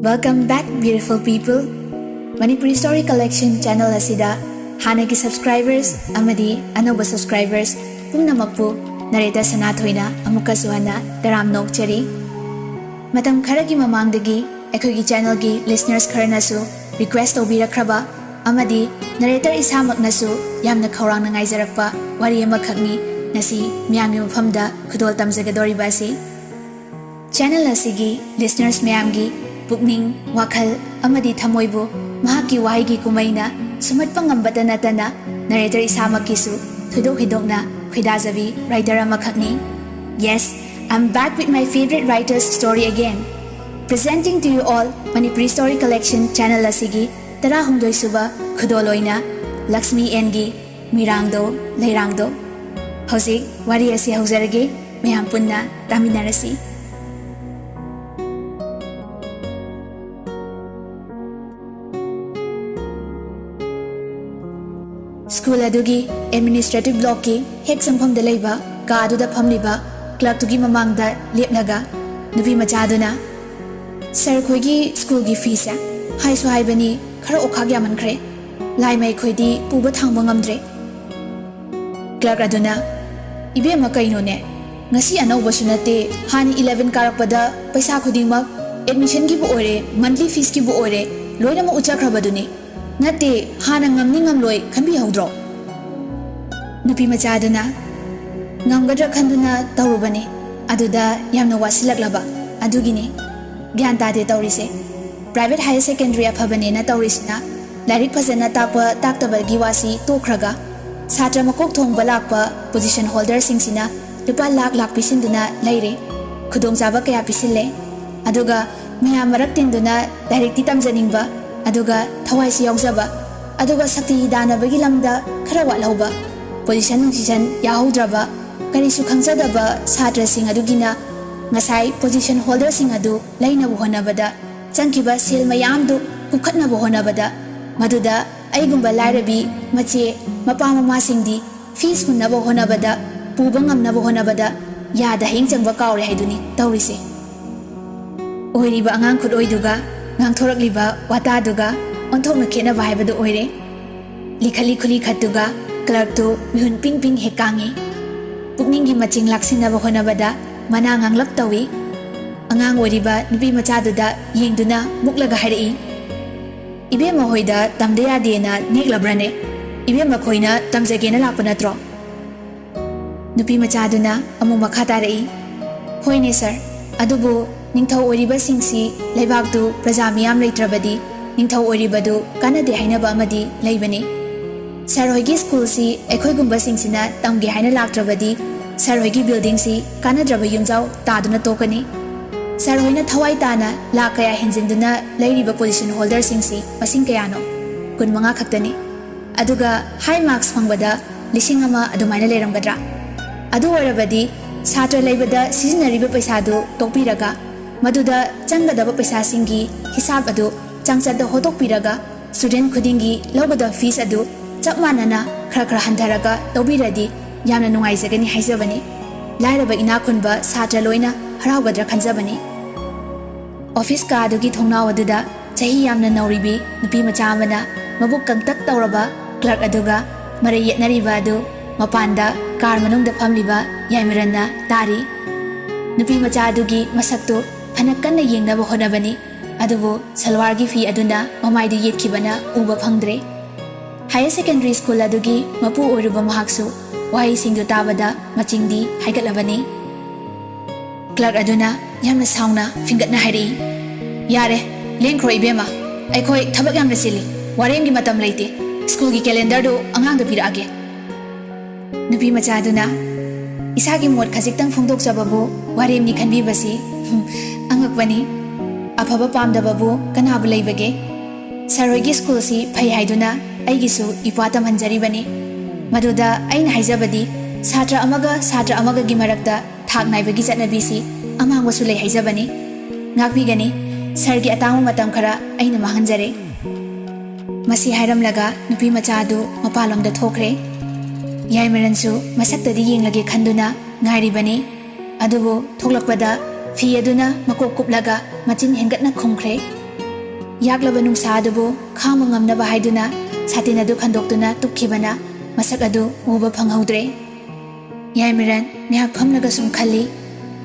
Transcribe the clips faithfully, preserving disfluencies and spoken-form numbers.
Welcome back, beautiful people. Manipuri Story Collection channel ꯑꯁꯤꯗ ꯍꯥꯟꯅꯒꯤ subscribers ꯑꯃꯗꯤ ꯑꯅꯧꯕ subscribers ꯄꯨꯝꯅꯃꯛꯄꯨ narrator ꯁꯅꯥꯊꯣꯏꯅ ꯑꯃꯨꯛꯀꯁꯨ ꯍꯟꯅ ꯇꯔꯥꯝꯅ ꯑꯣꯛꯆꯔꯤ꯫ ꯃꯇꯝ ꯈꯔꯒꯤ ꯃꯃꯥꯡꯗꯒꯤ ꯑꯩꯈꯣꯏꯒꯤ channelꯒꯤ listeners ꯈꯔꯅꯁꯨ request ꯇꯧꯕꯤꯔꯛꯈ꯭ꯔꯕ ꯑꯃꯗꯤ narrator ꯏꯁꯥꯃꯛꯅꯁꯨ ꯌꯥꯝꯅ ꯈꯧꯔꯥꯡꯅ ꯉꯥꯏꯖꯔꯛꯄ ꯋꯥꯔꯤ ꯑꯃꯈꯛꯅꯤ ꯉꯁꯤ ꯃꯤꯌꯥꯝꯒꯤ ꯃꯐꯝꯗ ꯈꯨꯗꯣꯜ ꯇꯝꯖꯒꯗꯧꯔꯤꯕ ꯑꯁꯤ꯫ Channel ꯑꯁꯤꯒꯤ listeners ꯃꯌꯥꯝꯒꯤ ꯄꯨꯛꯅꯤꯡ, ꯋꯥꯈꯜ ꯑꯃꯗꯤ ꯊꯃꯣꯏꯕꯨ ꯃꯍꯥꯛꯀꯤ ꯋꯥꯍꯩꯒꯤ ꯀꯨꯝꯍꯩꯅ ꯁꯨꯝꯍꯠꯄ ꯉꯝꯕꯇ ꯅꯠꯇꯅ narrator ꯏꯁꯥꯃꯛꯀꯤꯁꯨ ꯊꯣꯏꯗꯣꯛ ꯍꯦꯟꯗꯣꯛꯅ ꯈꯣꯏꯗꯥꯖꯕꯤ writer ꯑꯃꯈꯛꯅꯤ꯫ Yes, I'm back with my favorite writer's story again. Presenting to you all Manipuri Story Collection channel ꯑꯁꯤꯒꯤ ꯇꯔꯥꯍꯨꯝꯗꯣꯏ ꯁꯨꯕ ꯈꯨꯗꯣꯜ ꯑꯣꯏꯅ ꯂꯛꯁꯃꯤ ꯑꯦꯟꯒꯤ ꯃꯤꯔꯥꯡꯗꯣ ꯂꯩꯔꯥꯡꯗꯣ꯫ ꯍꯧꯖꯤꯛ ꯋꯥꯔꯤ ꯑꯁꯤ ꯍꯧꯖꯔꯒꯦ, ꯃꯌꯥꯝ ꯄꯨꯟꯅ ꯇꯥꯃꯤꯟꯅꯔꯁꯤ꯫ School ꯑꯗꯨꯒꯤ administrative blockꯀꯤ ꯍꯦꯛ ꯆꯪꯐꯝꯗ ꯂꯩꯕ ꯀꯥ ꯑꯗꯨꯗ ꯐꯝꯂꯤꯕ clerkꯇꯨꯒꯤ ꯃꯃꯥꯡꯗ ꯂꯦꯞꯂꯒ ꯅꯨꯄꯤ ꯃꯆꯥꯗꯨꯅ, "Sir ꯈꯣꯏꯒꯤ schoolꯒꯤ feeꯁꯦ ꯍꯥꯏꯁꯨ ꯍꯥꯏꯕꯅꯤ, ꯈꯔ ꯑꯣꯈꯥꯛ ꯌꯥꯝꯃꯟꯈ꯭ꯔꯦ꯫ ꯂꯥꯏꯃꯩ ꯈꯣꯏꯗꯤ ꯄꯨꯕ ꯊꯥꯡꯕ ꯉꯝꯗ꯭ꯔꯦ꯫" Clerk ꯑꯗꯨꯅ, "ꯏꯕꯦꯝꯃ, ꯀꯩꯅꯣꯅꯦ? ꯉꯁꯤ ꯑꯅꯧꯕꯁꯨ ꯅꯠꯇꯦ, ꯍꯥꯟꯅ eleven ꯀꯥꯔꯛꯄꯗ ꯄꯩꯁꯥ ꯈꯨꯗꯤꯡꯃꯛ admissionꯒꯤꯕꯨ ꯑꯣꯏꯔꯦ, monthly feesꯀꯤꯕꯨ ꯑꯣꯏꯔꯦ, ꯂꯣꯏꯅꯃꯛ ꯎꯠꯆꯈ꯭ꯔꯕꯗꯨꯅꯤ꯫ ꯅꯠꯇꯦ, ꯍꯥꯟꯅ ꯉꯝꯅꯤ ꯉꯝꯂꯣꯏ ꯈꯟꯕꯤꯍꯧꯗ꯭ꯔꯣ?" ꯅꯨꯄꯤ ꯃꯆꯥꯗꯨꯅ, "ꯉꯝꯒꯗ꯭ꯔꯥ ꯈꯟꯗꯨꯅ ꯇꯧꯔꯨꯕꯅꯤ, ꯑꯗꯨꯗ ꯌꯥꯝꯅ ꯋꯥꯁꯤꯜꯂꯛꯂꯕ ꯑꯗꯨꯒꯤꯅꯤ꯫ ꯒ꯭ꯌꯥꯟ ꯇꯥꯗꯦ ꯇꯧꯔꯤꯁꯦ꯫ Private higher secondary ꯑꯐꯕꯅꯦꯅ ꯇꯧꯔꯤꯁꯤꯅ ꯂꯥꯏꯔꯤꯛ ꯐꯖꯅ ꯇꯥꯛꯄ ꯇꯥꯛꯇꯕꯒꯤ ꯋꯥꯁꯤ ꯇꯣꯛꯈ꯭ꯔꯒ, ꯁꯥꯇ꯭ꯔ ꯃꯀꯣꯛ ꯊꯣꯡꯕ ꯂꯥꯛꯄ position holderꯁꯤꯡꯁꯤꯅ ꯂꯨꯄꯥ ꯂꯥꯛ ꯂꯥꯛ ꯄꯤꯁꯤꯟꯗꯨꯅ ꯂꯩꯔꯦ, ꯈꯨꯗꯣꯡꯆꯥꯕ ꯀꯌꯥ ꯄꯤꯁꯤꯜꯂꯦ꯫ ꯑꯗꯨꯒ ꯃꯌꯥꯝ ꯃꯔꯛ ꯇꯤꯟꯗꯨꯅ ꯂꯥꯏꯔꯤꯛꯇꯤ ꯇꯝꯖꯅꯤꯡꯕ, ꯑꯗꯨꯒ ꯊꯋꯥꯏꯁꯨ ꯌꯥꯎꯖꯕ, ꯑꯗꯨꯒ ꯁꯛꯇꯤ ꯗꯥꯟꯅꯕꯒꯤ ꯂꯝꯗ ꯈꯔ ꯋꯥꯠꯍꯧꯕ, position ꯅꯨꯡꯁꯤꯁꯟ ꯌꯥꯍꯧꯗ꯭ꯔꯕ, ꯀꯔꯤꯁꯨ ꯈꯪꯖꯗꯕ ꯁꯥꯇ꯭ꯔꯁꯤꯡ ꯑꯗꯨꯒꯤꯅ ꯉꯁꯥꯏ position holderꯁꯤꯡ ꯑꯗꯨ ꯂꯩꯅꯕ ꯍꯣꯠꯅꯕꯗ ꯆꯪꯈꯤꯕ ꯁꯦꯜ ꯃꯌꯥꯝꯗꯨ ꯀꯨꯞꯈꯠꯅꯕ ꯍꯣꯠꯅꯕꯗ, ꯃꯗꯨꯗ ꯑꯩꯒꯨꯝꯕ ꯂꯥꯏꯔꯕꯤ ꯃꯆꯦ ꯃꯄꯥ ꯃꯃꯥꯁꯤꯡꯗꯤ fees ꯍꯨꯟꯅꯕ ꯍꯣꯠꯅꯕꯗ, ꯄꯨꯕ ꯉꯝꯅꯕ ꯍꯣꯠꯅꯕꯗ ꯌꯥꯗ ꯍꯌꯦꯡ ꯆꯪꯕ ꯀꯥꯎꯔꯦ ꯍꯥꯏꯗꯨꯅꯤ ꯇꯧꯔꯤꯁꯦ꯫" ꯑꯣꯏꯔꯤꯕ ꯑꯉꯥꯡ ꯈꯨꯠꯑꯣꯏꯗꯨꯒ ꯉꯥꯡꯊꯣꯔꯛꯂꯤꯕ ꯋꯥꯇꯥꯗꯨꯒ ꯑꯣꯟꯊꯣꯛꯅ ꯈꯦꯠꯅꯕ ꯍꯥꯏꯕꯗꯨ ꯑꯣꯏꯔꯦ꯫ ꯂꯤꯈꯠꯂꯤ ꯈꯨꯂꯤ ꯈꯠꯇꯨꯒ ꯀ꯭ꯂꯔꯛꯇꯨ ꯃꯤꯍꯨꯟ ꯄꯤꯡ ꯄꯤꯡ ꯍꯦꯛ ꯀꯥꯡꯉꯤ꯫ ꯄꯨꯛꯅꯤꯡꯒꯤ ꯃꯆꯤꯡ ꯂꯥꯛꯁꯤꯟꯅꯕ ꯍꯣꯠꯅꯕꯗ ꯃꯅꯥ ꯉꯥꯡꯂꯞ ꯇꯧꯏ꯫ ꯑꯉꯥꯡ ꯑꯣꯏꯔꯤꯕ ꯅꯨꯄꯤ ꯃꯆꯥꯗꯨꯗ ꯌꯦꯡꯗꯨꯅ ꯃꯨꯛꯂꯒ ꯍꯥꯏꯔꯛꯏ, "ꯏꯕꯦꯝꯃ ꯍꯣꯏꯗ ꯇꯝꯗ ꯌꯥꯗꯦꯅ ꯅꯦꯛꯂꯕ꯭ꯔꯅꯦ? ꯏꯕꯦꯝꯃ ꯈꯣꯏꯅ ꯇꯝꯖꯒꯦꯅ ꯂꯥꯛꯄ ꯅꯠꯇ꯭ꯔꯣ?" ꯅꯨꯄꯤ ꯃꯆꯥꯗꯨꯅ ꯑꯃꯨꯛ ꯃꯈꯥ ꯇꯥꯔꯛꯏ, "ꯍꯣꯏꯅꯦ ꯁꯥꯔ, ꯑꯗꯨꯕꯨ ꯅꯤꯡꯊꯧ ꯑꯣꯏꯔꯤꯕꯁꯤꯡꯁꯤ ꯂꯩꯕꯥꯛꯇꯨ ꯄ꯭ꯔꯖꯥ ꯃꯤꯌꯥꯝ ꯂꯩꯇ꯭ꯔꯕꯗꯤ ꯅꯤꯡꯊꯧ ꯑꯣꯏꯔꯤꯕꯗꯨ ꯀꯥꯟꯅꯗꯦ ꯍꯥꯏꯅꯕ ꯑꯃꯗꯤ ꯂꯩꯕꯅꯤ꯫ ꯁꯥꯔ ꯍꯣꯏꯒꯤ ꯁ꯭ꯀꯨꯜꯁꯤ ꯑꯩꯈꯣꯏꯒꯨꯝꯕꯁꯤꯡꯁꯤꯅ ꯇꯝꯒꯦ ꯍꯥꯏꯅ ꯂꯥꯛꯇ꯭ꯔꯕꯗꯤ ꯁꯥꯔ ꯍꯣꯏꯒꯤ ꯕꯤꯜꯗꯤꯡꯁꯤ ꯀꯥꯟꯅꯗ꯭ꯔꯕ ꯌꯨꯝꯖꯥꯎ ꯇꯥꯗꯨꯅ ꯇꯣꯛꯀꯅꯤ꯫ ꯁꯥꯔ ꯍꯣꯏꯅ ꯊꯋꯥꯏ ꯇꯥꯅ ꯂꯥꯛ ꯀꯌꯥ ꯍꯦꯟꯖꯤꯟꯗꯨꯅ ꯂꯩꯔꯤꯕ ꯄꯣꯖꯤꯁꯟ ꯍꯣꯜꯗꯔꯁꯤꯡꯁꯤ ꯃꯁꯤꯡ ꯀꯌꯥꯅꯣ? ꯀꯨꯟꯃꯉꯥ ꯈꯛꯇꯅꯤ꯫ ꯑꯗꯨꯒ ꯍꯥꯏ ꯃꯥꯔꯛꯁ ꯐꯪꯕꯗ ꯂꯤꯁꯤꯡ ꯑꯃ ꯑꯗꯨꯃꯥꯏꯅ ꯂꯩꯔꯝꯒꯗ꯭ꯔꯥ? ꯑꯗꯨ ꯑꯣꯏꯔꯕꯗꯤ ꯁꯥꯇ꯭ꯔ ꯂꯩꯕꯗ ꯁꯤꯖꯤꯟꯅꯔꯤꯕ ꯄꯩꯁꯥꯗꯨ ꯇꯣꯛꯄꯤꯔꯒ ꯃꯗꯨꯗ ꯆꯪꯒꯗꯕ ꯄꯩꯁꯥꯁꯤꯡꯒꯤ ꯍꯤꯁꯥꯕ ꯑꯗꯨ ꯆꯥꯡꯆꯠꯇ ꯍꯣꯠꯇꯣꯛꯄꯤꯔꯒ ꯁ꯭ꯇꯨꯗꯦꯟꯠ ꯈꯨꯗꯤꯡꯒꯤ ꯂꯧꯒꯗꯕ ꯐꯤꯁ ꯑꯗꯨ ꯆꯞ ꯃꯥꯟꯅꯅ ꯈꯔ ꯈꯔ ꯍꯟꯊꯔꯒ ꯇꯧꯕꯤꯔꯗꯤ ꯌꯥꯝꯅ ꯅꯨꯡꯉꯥꯏꯖꯒꯅꯤ ꯍꯥꯏꯖꯕꯅꯤ꯫ ꯂꯥꯏꯔꯕ ꯏꯅꯥꯛ ꯈꯨꯟꯕ ꯁꯥꯇ꯭ꯔ ꯂꯣꯏꯅ ꯍꯔꯥꯎꯒꯗ꯭ꯔꯥ ꯈꯟꯖꯕꯅꯤ꯫" ꯑꯣꯐꯤꯁ ꯀꯥ ꯑꯗꯨꯒꯤ ꯊꯣꯡꯅꯥꯎ ꯑꯗꯨꯗ ꯆꯍꯤ ꯌꯥꯝꯅ ꯅꯧꯔꯤꯕꯤ ꯅꯨꯄꯤ ꯃꯆꯥ ꯑꯃꯅ ꯃꯕꯨꯛ ꯀꯪꯇꯛ ꯇꯧꯔꯕ ꯀ꯭ꯂꯔꯛ ꯑꯗꯨꯒ ꯃꯔꯩ ꯌꯦꯠꯅꯔꯤꯕ ꯑꯗꯨ ꯃꯄꯥꯟꯗ ꯀꯥꯔ ꯃꯅꯨꯡꯗ ꯐꯝꯂꯤꯕ ꯌꯥꯏꯃꯔꯟꯅ ꯇꯥꯔꯤ꯫ ꯅꯨꯄꯤ ꯃꯆꯥ ꯑꯗꯨꯒꯤ ꯃꯁꯛꯇꯨ ꯐꯅ ꯀꯟꯅ ꯌꯦꯡꯅꯕ ꯍꯣꯠꯅꯕꯅꯤ, ꯑꯗꯨꯕꯨ ꯁꯜꯋꯥꯔꯒꯤ ꯐꯤ ꯑꯗꯨꯅ ꯃꯃꯥꯏꯗꯨ ꯌꯦꯠꯈꯤꯕꯅ ꯎꯕ ꯐꯪꯗ꯭ꯔꯦ꯫ ꯍꯥꯌꯔ ꯁꯦꯀꯦꯟꯗꯔꯤ ꯁ꯭ꯀꯨꯜ ꯑꯗꯨꯒꯤ ꯃꯄꯨ ꯑꯣꯏꯔꯨꯕ ꯃꯍꯥꯛꯁꯨ ꯋꯥꯍꯩꯁꯤꯡꯗꯨ ꯇꯥꯕꯗ ꯃꯆꯤꯡꯗꯤ ꯍꯥꯏꯒꯠꯂꯕꯅꯤ꯫ ꯀ꯭ꯂꯔꯛ ꯑꯗꯨꯅ ꯌꯥꯝꯅ ꯁꯥꯎꯅ ꯐꯤꯡꯒꯠꯅ ꯍꯥꯏꯔꯛꯏ, "ꯌꯥꯔꯦ, ꯂꯦꯡꯈ꯭ꯔꯣ ꯏꯕꯦꯝꯃ, ꯑꯩꯈꯣꯏ ꯊꯕꯛ ꯌꯥꯝꯅ ꯆꯤꯜꯂꯤ, ꯋꯥꯔꯦꯝꯒꯤ ꯃꯇꯝ ꯂꯩꯇꯦ, ꯁ꯭ꯀꯨꯜꯒꯤ ꯀꯦꯂꯦꯟꯗꯔꯗꯨ ꯑꯉꯥꯡꯗ ꯄꯤꯔꯛꯑꯒꯦ꯫" ꯅꯨꯄꯤ ꯃꯆꯥꯗꯨꯅ, "ꯏꯁꯥꯒꯤ ꯃꯣꯠ ꯈꯖꯤꯛꯇꯪ ꯐꯣꯡꯗꯣꯛꯆꯕꯕꯨ ꯋꯥꯔꯦꯝꯅꯤ ꯈꯟꯕꯤꯕꯁꯤ, ꯍꯨꯝ, ꯑꯉꯛꯄꯅꯤ꯫ ꯑꯐꯕ ꯄꯥꯝꯗꯕꯕꯨ ꯀꯅꯥꯕꯨ ꯂꯩꯕꯒꯦ? ꯁꯥꯔ ꯍꯣꯏꯒꯤ ꯁ꯭ꯀꯨꯜꯁꯤ ꯐꯩ ꯍꯥꯏꯗꯨꯅ ꯑꯩꯒꯤꯁꯨ ꯏꯄ꯭ꯋꯥ ꯇꯝꯍꯟꯖꯔꯤꯕꯅꯤ꯫ ꯃꯗꯨꯗ ꯑꯩꯅ ꯍꯥꯏꯖꯕꯗꯤ ꯁꯥꯇ꯭ꯔ ꯑꯃꯒ ꯁꯥꯇ꯭ꯔ ꯑꯃꯒꯒꯤ ꯃꯔꯛꯇ ꯊꯥꯛ ꯅꯥꯏꯕꯒꯤ ꯆꯠꯅꯕꯤꯁꯤ ꯑꯃꯥꯡꯕꯁꯨ ꯂꯩ ꯍꯥꯏꯖꯕꯅꯤ꯫ ꯉꯥꯛꯄꯤꯒꯅꯤ, ꯁꯥꯔꯒꯤ ꯑꯇꯥꯡꯕ ꯃꯇꯝ ꯈꯔ ꯑꯩꯅ ꯃꯥꯡꯍꯟꯖꯔꯦ꯫" ꯃꯁꯤ ꯍꯥꯏꯔꯝꯂꯒ ꯅꯨꯄꯤ ꯃꯆꯥ ꯑꯗꯨ ꯃꯄꯥꯟꯂꯣꯝꯗ ꯊꯣꯛꯈ꯭ꯔꯦ꯫ ꯌꯥꯏꯃꯔꯟꯁꯨ ꯃꯁꯛꯇꯗꯤ ꯌꯦꯡꯂꯒꯦ ꯈꯟꯗꯨꯅ ꯉꯥꯏꯔꯤꯕꯅꯤ꯫ ꯑꯗꯨꯕꯨ ꯊꯣꯛꯂꯛꯄꯗ ꯐꯤ ꯑꯗꯨꯅ ꯃꯀꯣꯛ ꯀꯨꯞꯂꯒ ꯃꯆꯤꯟ ꯍꯦꯟꯒꯠꯅ ꯈꯨꯝꯈ꯭ꯔꯦ꯫ ꯌꯥꯛꯂꯕ ꯅꯨꯡꯁꯥ ꯑꯗꯨꯕꯨ ꯈꯥꯡꯕ ꯉꯝꯅꯕ ꯍꯥꯏꯗꯨꯅ ꯁꯥꯇꯤꯟ ꯑꯗꯨ ꯈꯟꯗꯣꯛꯇꯨꯅ ꯇꯨꯞꯈꯤꯕꯅ ꯃꯁꯛ ꯑꯗꯨ ꯎꯕ ꯐꯪꯍꯧꯗ꯭ꯔꯦ꯫ ꯌꯥꯏꯃꯔꯟ ꯉꯥꯏꯍꯥꯛ ꯐꯝꯂꯒ ꯁꯨꯝ ꯈꯜꯂꯤ꯫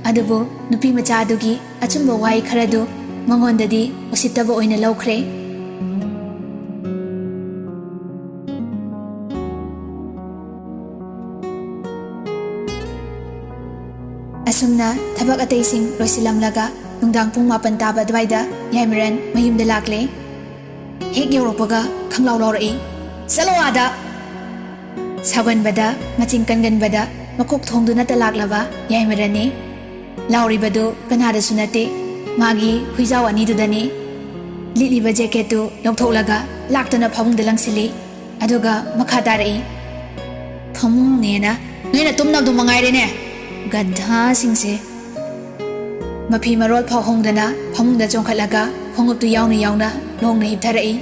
ꯑꯗꯨꯕꯨ ꯅꯨꯄꯤ ꯃꯆꯥ ꯑꯗꯨꯒꯤ ꯑꯆꯨꯝꯕ ꯋꯥꯍꯩ ꯈꯔꯗꯨ ꯃꯉꯣꯟꯗꯗꯤ ꯎꯁꯤꯠꯇꯕ ꯑꯣꯏꯅ ꯂꯧꯈ꯭ꯔꯦ꯫ ꯑꯁꯨꯝꯅ ꯊꯕꯛ ꯑꯇꯩꯁꯤꯡ ꯂꯣꯏꯁꯤꯜꯂꯝꯂꯒ ꯅꯨꯡꯗꯥꯡ ꯄꯨꯡ ꯃꯥꯄꯟ ꯇꯥꯕ ꯑꯗꯨꯋꯥꯏꯗ ꯌꯥꯏꯃꯔꯟ ꯃꯌꯨꯝꯗ ꯂꯥꯛꯂꯦ꯫ ꯍꯦꯛ ꯌꯧꯔꯛꯄꯒ ꯈꯪꯂꯥꯎ ꯂꯥꯎꯔꯛꯏ, "ꯆꯠꯂꯣ ꯑꯥꯗ!" ꯁꯥꯎꯒꯟꯕꯗ ꯃꯆꯤꯟ ꯀꯟꯒꯟꯕꯗ ꯃꯀꯣꯛ ꯊꯣꯡꯗꯨꯅꯇ ꯂꯥꯛꯂꯕ ꯌꯥꯏꯃꯔꯟꯅꯤ꯫ ꯂꯥꯎꯔꯤꯕꯗꯨ ꯀꯅꯥꯗꯁꯨ ꯅꯠꯇꯦ, ꯃꯥꯒꯤ ꯍꯨꯏꯖꯥꯎ ꯑꯅꯤꯗꯨꯗꯅꯤ꯫ ꯂꯤꯠꯂꯤꯕ ꯖꯦꯀꯦꯠꯇꯨ ꯂꯧꯊꯣꯛꯂꯒ ꯂꯥꯛꯇꯅ ꯐꯃꯨꯡꯗ ꯂꯪꯁꯤꯜꯂꯤ꯫ ꯑꯗꯨꯒ ꯃꯈꯥ ꯇꯥꯔꯛꯏ, "ꯐꯃꯨꯡꯅꯦꯅ ꯅꯣꯏꯅ ꯇꯨꯝꯅꯕꯗꯨ ꯃꯉꯥꯏꯔꯦꯅꯦ, ꯒꯟꯙꯥꯁꯤꯡꯁꯦ!" ꯃꯐꯤ ꯃꯔꯣꯜ ꯐꯥꯎ ꯍꯣꯡꯗꯅ ꯐꯃꯨꯡꯗ ꯆꯣꯡꯈꯠꯂꯒ ꯈꯣꯡꯎꯞꯇꯨ ꯌꯥꯎꯅ ꯌꯥꯎꯅ ꯂꯣꯡꯅ ꯍꯤꯞꯊꯔꯛꯏ꯫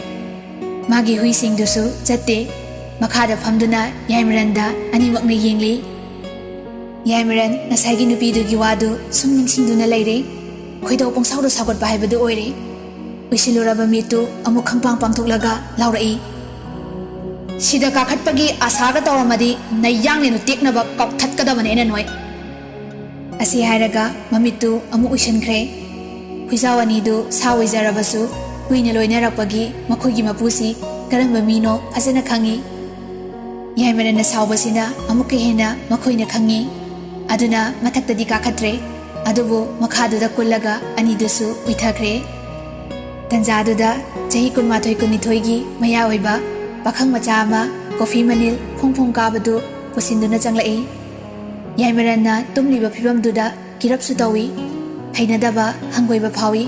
ꯃꯥꯒꯤ ꯍꯨꯏꯁꯤꯡꯗꯨꯁꯨ ꯆꯠꯇꯦ꯫ ꯃꯈꯥꯗ ꯐꯝꯗꯨꯅ ꯌꯥꯏꯃꯔꯟꯗ ꯑꯅꯤꯃꯛꯅ ꯌꯦꯡꯂꯤ꯫ ꯌꯥꯏꯃꯔꯟ ꯉꯁꯥꯏꯒꯤ ꯅꯨꯄꯤꯗꯨꯒꯤ ꯋꯥꯗꯨ ꯁꯨꯝ ꯅꯤꯡꯁꯤꯡꯗꯨꯅ ꯂꯩꯔꯦ꯫ ꯈꯣꯏꯗꯧ ꯄꯪꯁꯥꯎꯗ ꯁꯥꯎꯒꯠꯄ ꯍꯥꯏꯕꯗꯨ ꯑꯣꯏꯔꯦ꯫ ꯎꯏꯁꯤꯜꯂꯨꯔꯕ ꯃꯤꯠꯇꯨ ꯑꯃꯨꯛ ꯈꯪꯄꯥꯡ ꯄꯥꯡꯊꯣꯛꯂꯒ ꯂꯥꯎꯔꯛꯏ, "ꯁꯤꯗ ꯀꯥꯈꯠꯄꯒꯤ ꯑꯁꯥꯒ ꯇꯧꯔꯝꯃꯗꯤ ꯅꯌꯥꯡꯂꯦꯟꯗꯨ ꯇꯦꯛꯅꯕ ꯀꯥꯎꯊꯠꯀꯗꯕꯅꯦ ꯑꯩꯅ ꯅꯣꯏ!" ꯑꯁꯤ ꯍꯥꯏꯔꯒ ꯃꯃꯤꯠꯇꯨ ꯑꯃꯨꯛ ꯎꯏꯁꯤꯟꯈ꯭ꯔꯦ꯫ ꯍꯨꯏꯖꯥꯎ ꯑꯅꯤꯗꯨ ꯁꯥ ꯑꯣꯏꯖꯔꯕꯁꯨ ꯀꯨꯏꯅ ꯂꯣꯏꯅꯔꯛꯄꯒꯤ ꯃꯈꯣꯏꯒꯤ ꯃꯄꯨꯁꯤ ꯀꯔꯝꯕ ꯃꯤꯅꯣ ꯐꯖꯅ ꯈꯪꯏ꯫ ꯌꯥꯏꯃꯔꯟꯅ ꯁꯥꯎꯕꯁꯤꯅ ꯑꯃꯨꯛꯀ ꯍꯦꯟꯅ ꯃꯈꯣꯏꯅ ꯈꯪꯏ꯫ ꯑꯗꯨꯅ ꯃꯊꯛꯇꯗꯤ ꯀꯥꯈꯠꯇ꯭ꯔꯦ, ꯑꯗꯨꯕꯨ ꯃꯈꯥꯗꯨꯗ ꯀꯨꯜꯂꯒ ꯑꯅꯤꯗꯨꯁꯨ ꯎꯏꯊꯈ꯭ꯔꯦ꯫ ꯇꯟꯖꯥꯗꯨꯗ ꯆꯍꯤ ꯀꯨꯟꯃꯥꯊꯣꯏ ꯀꯨꯟꯅꯤꯊꯣꯏꯒꯤ ꯃꯌꯥ ꯑꯣꯏꯕ ꯄꯥꯈꯪ ꯃꯆꯥ ꯑꯃ ꯀꯣꯐꯤ ꯃꯅꯤꯜ ꯐꯣꯡ ꯐꯣꯡ ꯀꯥꯕꯗꯨ ꯄꯨꯁꯤꯟꯗꯨꯅ ꯆꯪꯂꯛꯏ꯫ ꯌꯥꯏꯃꯔꯟꯅ ꯇꯨꯝꯂꯤꯕ ꯐꯤꯕꯝꯗꯨꯗ ꯀꯤꯔꯞꯁꯨ ꯇꯧꯏ, ꯍꯩꯅꯗꯕ ꯍꯪꯒꯣꯏꯕ ꯐꯥꯎꯏ꯫